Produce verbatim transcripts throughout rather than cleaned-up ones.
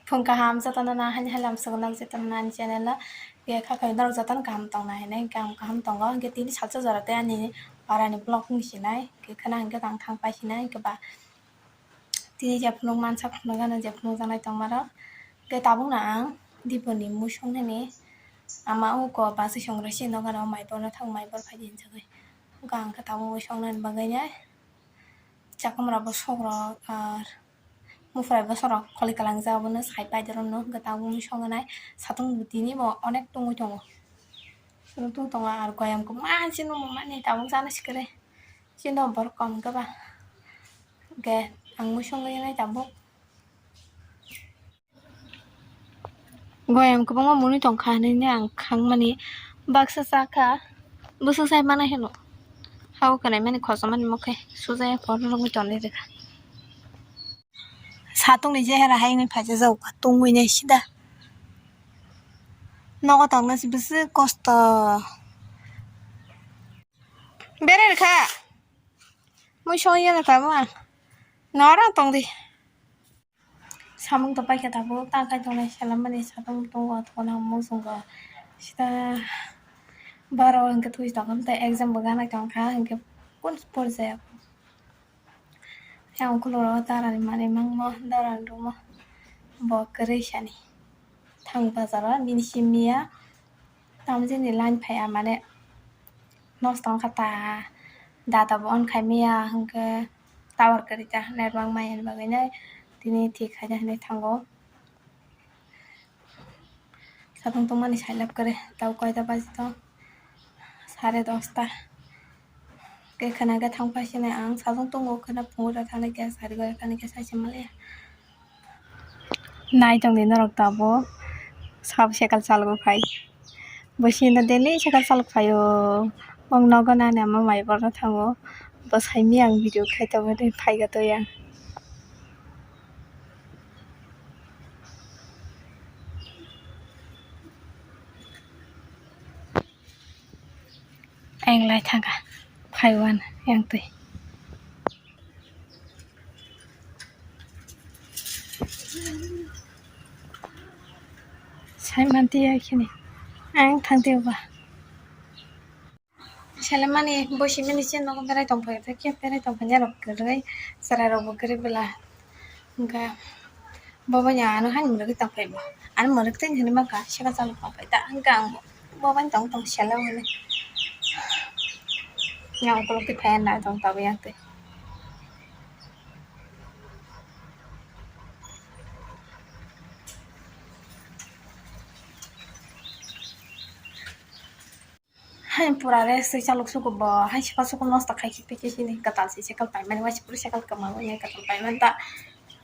Phung kaham jotono na hani halam sugunam jotono na ani channel o. Khe kha khe norok jotono kaham tong nai hinwi, kaham kaham tongo. Hwnkhe tini salsa jora tei ani para ni vlog wng sinai. Khe khwna hwnkhe ang thang pai sinai hwnkhe ba tini je phunuk mansa phunuk gana je phunuk janai tong maro. Hwnkhe tabuk no ang Diponi mui song nani ama uko basi songra si nogo no mai borno thang mai bor phai di hinjagwi. Hwnkhe ang khe tabuk mui song nani bagwi nai. Chakwmra bwswk rok ar mufrai bwswk rok kholi kwlangjak, abono sai paidoro no hwnkhe tabuk mui songnai satung bo tini bo onek tungwi tongo. Satung tungwi tongo ar goyam kwbangma chini mani tabuk jana sikere chini borok kom hwnkhe ba hwnkhe ang mui songwi nai tabuk. Goyam kwbangma mwnwi tongkha hinwi ang khangmani baksa chakha, bwswk sai mana hino. Hao kwnai mani khosomani mokhe sujaya phone rwgwi tonwi rwkha. Satungni jehera hai wngwi phaijak jago tungwi nai sida. Nogo tongna se bwswk kosto. Berai rwkha. Mui songya rwkha bo ang. Nora tongdi. Samung to paikha tabuk ta kaitongnai salamani satung tongo thona muchungo sita baro hwnkhe twi tongkha tei exam bo ganai tongkha hwnkhe kun porjaya. Yang ukuloro darani manwi mangmo darani rumo bo kwrwi sani thang bazaro bini simi ya. Tamjini line phaiya mane nosto wngkha ta data bo on khai maya hwnkhe tower kwrwi ta network maya ni bagwi nai tini thik khaina hinwi thango. Satung tongmani sailab kwrwi tau koita baji tong sare dosta. Khe khwna khe thang phai sini ang sajwk tongo, khwna phungo rw thani khe sari gori thani khe sai se maliya. Nai tongdi norok tabuk sabo cycle chalok phai. Bo sino daily cycle chalok phaio. Bong nogo nani ama mai borno thango. Bo saimi ang video khai tongo tei phaiga to yang. Ang lai thangkha phaiwan yang twi. Sai manti ya khini ang thangti ba. Selemani bosi mini chen nogo berai tong phai khe berai tong phai rok kwrwi chwrai rok bo kwrwi bwla. Hwnkhe bo bai ano hani mwrwgwi tong phai bo. Ani mwrwk tei hinwi mankha seka chalok tong phai ta. Hwnkhe ang bo bai tong tong sela hwnwi. Yang ukulok tei phai nai tong tabuk yang twi. Hai pura rest twi chalok suku bo hai sika suku nosto khai khe peke sini kwtal se cycle paimani waisa pura cycle kwma wngya kwtal paimani ta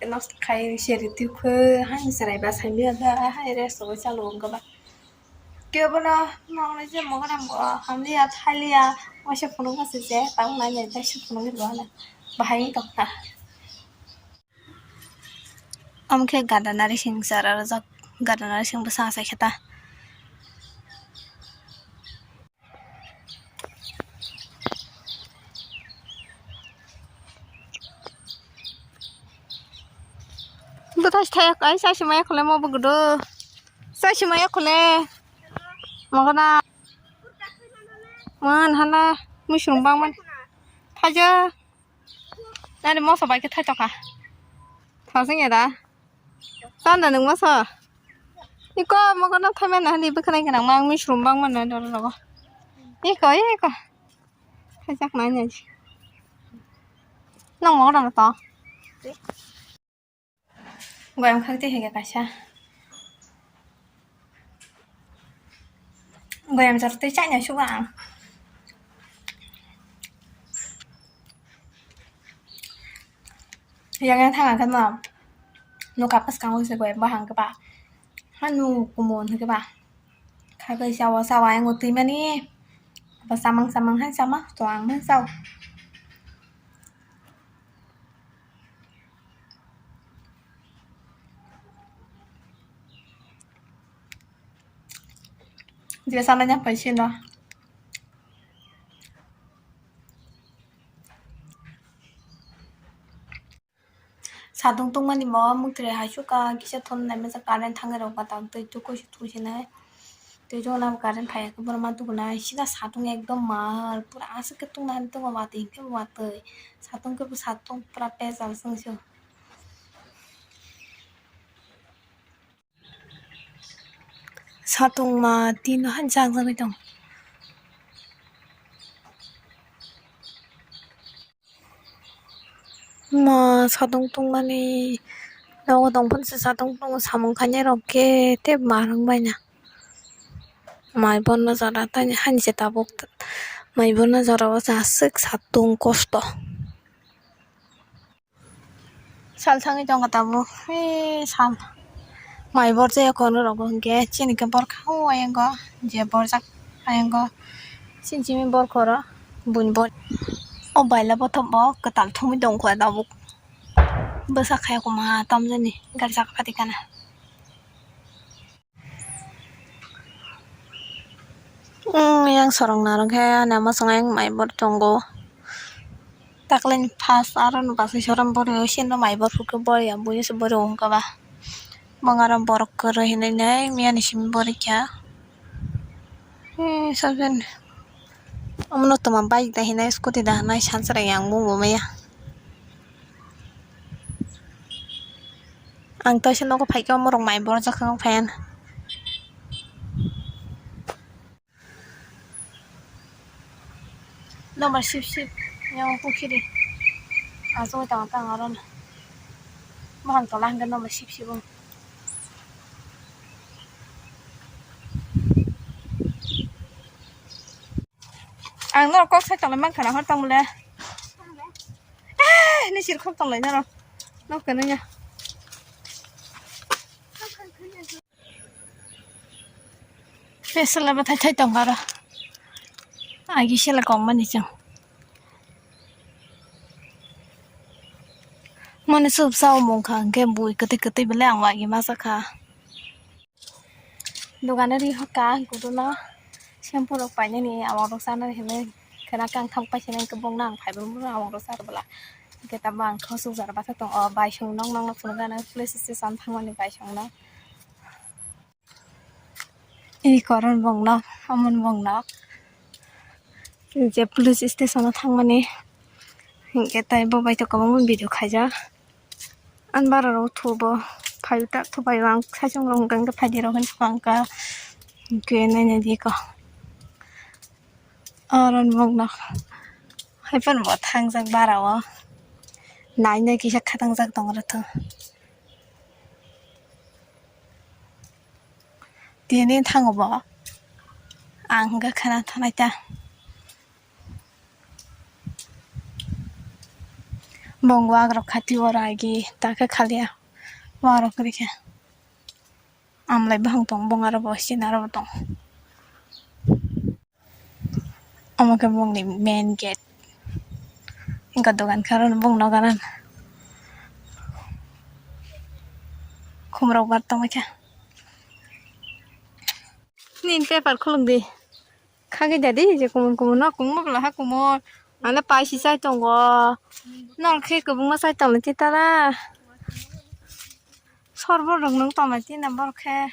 nosto khai seri twi khe hai chwrai ba saimanya da hai rest rwui chalok wngkha ba kebono nokni je mogoram bo hamliya thaliya waisa phunukma se je tabuk nai nai tei se phunugwi rwna bahai wng tongkha. Omo khe gada narising chara rwjak, gada narising bwsa achai khe ta. Bwthai thaya kai chai se maya khole mo bwgwdo. Chai se maya khole. Mogona. Man hala. Muisung bangman. Thaja. Nani moso bai khe thai tokha. Thajeng ya da. Tanda nung moso. Iko mogo no thai mano hani bwkhwnai gwnang ma ang misrum bang mano doro rogo. Iko iko. Thai jak nai nai. Nang mogo no to. Goyam khak twi hai khe kaisa. Goyam jor twi chaina sugo ang. Yang yang thang ang khe no. Nukha bwskango se goyam bahang khe ba. Hanu kumun khe ba. Kha bai chawa chawa yang twi mani. Ba samang samang hai sama to ang ma chao. Dia sana nyampai sini. Satung tungmani bo mwthwrwi hai sukha kisa thon nai masa current thangwi rok ba tak twi tukui se twi se nai. Twi jona current phai khe borok ma tubu nai sida satung ekdom mal pura aswk khe tungna hani tongo watwi hinkhe bo watwi satung khe bo satung pura pejal chwng se. Satung ma tino han jak jagwi tong. Ma satung tungmani nogo tongphuru se satung tongo samung khainai rok khe tei ma rwng baina. Mai bono jora tani hani se tabuk mai bono jora o aswk satung kosto. Sal thangwi tongo tabuk. Ee, sal. Mai borjak ya kono rok bo hinkhe chini khe borkha o ayang o je borjak ayang o chini chini borkha oro buini bor o baila bothop bo kwtal thumwi tongkha tabuk. Bwsa khai koma tamjani gari saka pati kana. Yang sorong narwng khe ani ama song yang mai bor tongo. Taklen first aro no basai sorom bori o sini mai bor phukhe bori ya buini se bori wngkha ba. Bong aro borok kwrwi hinwi nai miyani simi bori kha. Sabjani omono toma bike da hinai scooty da hinai sansa rang yang bumbo maya. Ang toisa nogo phaikhe omorok mai borjak khe phaiya. Nombar sip sip yang pukhiri. Aswk tang tang aro na. Mohon tola hingke nombar sip sip wng. Ang norok kok sai tonglaimani khana hor tongmole. Eh, ni sir khok tonglai norok. Nok kano ya. Pesela bathai thai tong aro. Agi sela kong mani chwng. Mani soup sa mung kha hwnkhe bui kwtwi kwtwi belai ang agi masa kha. Dogano ri hoka kuduno shampoo rok painani awang rok sana hinwi khwna khe ang thang paisani khe bongno ang phaibo mano awang rok sa rwbwla. Hwnkhe tamo ang khosuk jora bathai tong o bai song nok nokno phunukgana police station thangmani bai song nok. I koron bongno amon bongno je police station o thangmani hwnkhe tei bo bai to kwbangma video khaijak. Ani bara rok thubo phaio ta thupaio ang saichung rok hwnkha hwnkhe phaidi rok hinwi thangkha hwnkhe naina di kho. Oro nwng no hai phano bo thangjak bara o nainai kisa khatangjak tong rwtho. Tini thango bo ang hwnkhe khwna thanai ta. Bong wak rok khati oro agi ta khe khaliya wak rok kwrwi khe amlai bahang tong bong aro bo sini aro bo tong. Omo khe bongni main gate. Wngkha dogan khe aro bong nogaran khumrok bar tongwi kha. Nini paper khuluk di. Khagwi dadi je kumun kumun no, kumun bwla ha kumun. Ano paisi chai tongo. Nor khe kwbangma chai tongo titara. Sorbot rok nung tongo tina borok khe.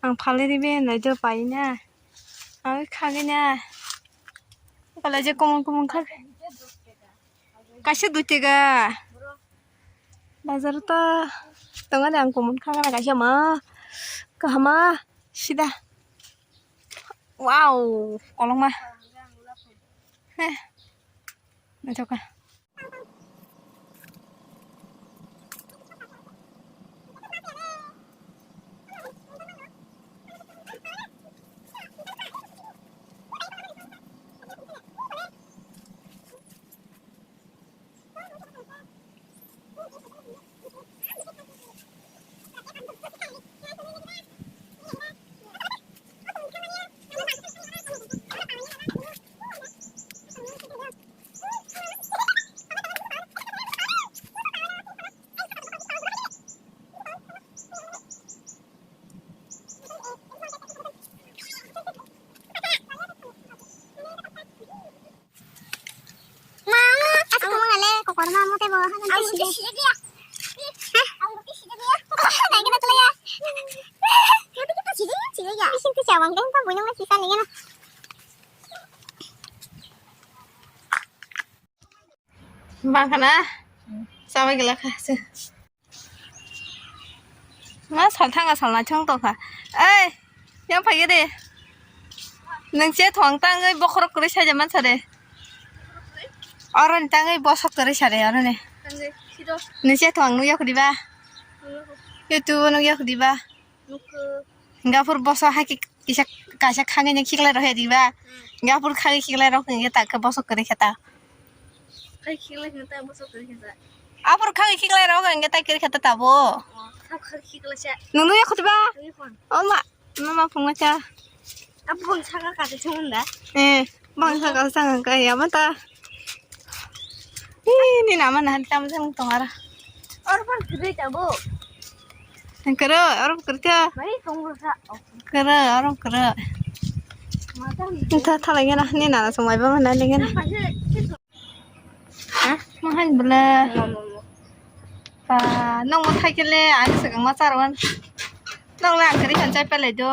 Ang phalwi ribi nai do pai na. Ang khagwi na. Bwla je kumun kumun khagwi. Kaisa dui tega. Bazar ta tongo de ang kumun khagwi na kaisa ma. Kahama sida. Wow, kolokma. Heh. Naithoka. Mama, aku mau ngale, kokor mama teh bawa. Aku sih sih dia. Ang keng pa buino ngai sisa lengena. Bangkana. Sabai gila kha se. Ma sal thanga sal na chong to kha. Ei, yang phai de. Nang che thong tang ei bokhorok kore sai jaman sare. Oro ni tang ei bosok kore sare oro ni. Nang che thong nugya khudi ba. YouTube nugya khudi ba. Hingga phur boso hai ki-, kisa kaisa khangwi ni khiklai rok hai diba. Hingga phur khangwi khiklai rok hingga ta khe boso kwrwi khe ta. Khai khiklai hingga ta boso kwrwi khe ta. Aphur khangwi khiklai rok hingga ta kwrwi khe ta tabo. Oh, khap khangwi khiklai sa. Nunu ya khutba. Nunu ya khon. Oh ma, mama phungma cha. Aphun saka kati chungun da. Eh. Bangsa kau sang kaya mata. Ih, ni nama nah di tamu sang tong ara. Or pan kiri tabo. Kere, or kere. Mai tong sa. Kere, or kere. Mata ni. Tha tha lagi na, ni nana sumai ba mana lagi na. Mahal bela. Pa, nong mo thai kele, ani segang ma charwan. Nong la ang kiri han chai pelai do.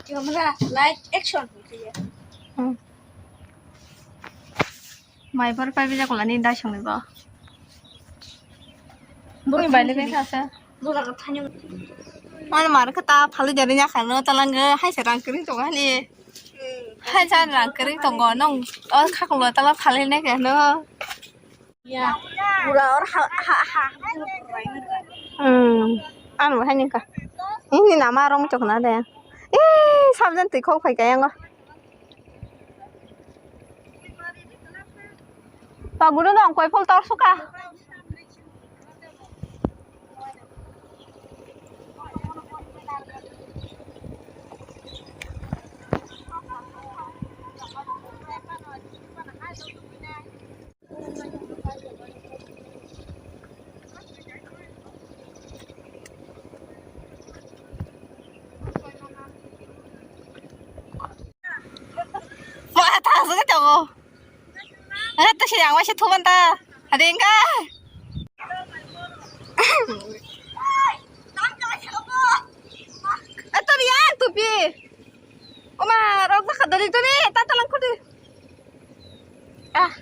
Kamera, light, action. Hmm. Mai bor pai bijak lani dai songni bo. Boni bai le kasa. Mana mar kata phalu jari nya khano talang hai se rang kering tongo hani. Hai sa rang kering tongo nong o khaklo tala phalai ne kano. Ya, pura or ha ha ha. Hmm, ano hai ni ka. Ini nama rong chok na de. Eh, sabjan twi khok phai kaya ngo. Paguru dong koi phol tor suka. Wah, tak suka cowok. Ato siya, wasi thuman ta. Ada yang kah? Ato dia tupi. Oma, rok baka dali dali, tata lang kudu. Ah.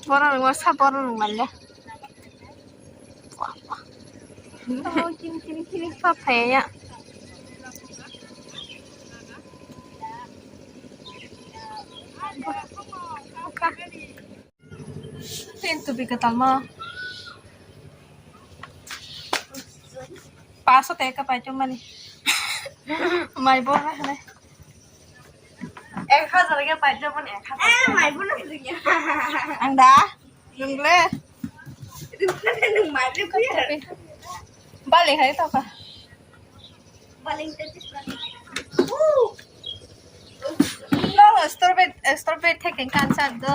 Borok rok sa borok rok manya. Oh, kini kini kini pa phaya. Pin tupi kwtalma. Paso teka paito mani. Mai bo na hane. Ek hazar ke paito mani ek hazar. Eh, mai bo na hane. Ang da. Nungle. Nung mai bo ya. Bali hai to ka. Nong strawberry, strawberry theke kan sa do.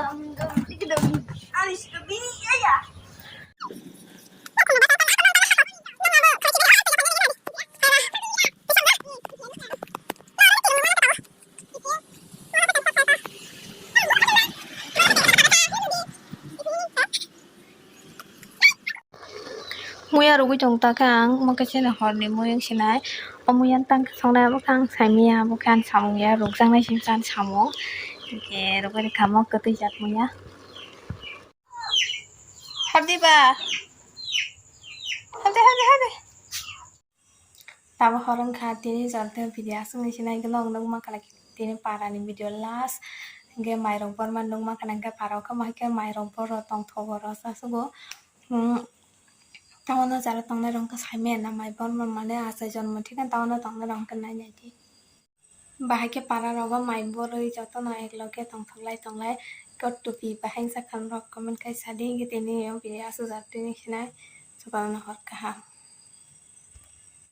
Muya rugui tong ta khe ang, omo khe chini horni mui wng sinai. O muya tang khe songnai, omo khe ang sai manya, omo khe ang samung ya, rukjaknai simi chan samung. Hinkhe rugui rikha omo kwtwi jak muya. Habdi ba? Habdi, habdi, habdi. Tamo hor wngkha tini jora tei video aswk ni sinai gwnang nukma khlai tini para ni video last. Hinkhe mairok borma nukma khe nangkhe para o khe mairok boro tongthogo rw sa sugo. Hmm, tamo no jara tongnai rok wngkha saimanya na mai borma mane achai jonmo thikhe tamo no tongnai rok wngkha nainai di. Bahai khe para rogo mai borwi jotono ek loge tongthok lai tonglai. Kot tupi bahai wngsa kha norok comment khai sadi hinkhe tini o video aswk jora tini sinai jotono hor kaham.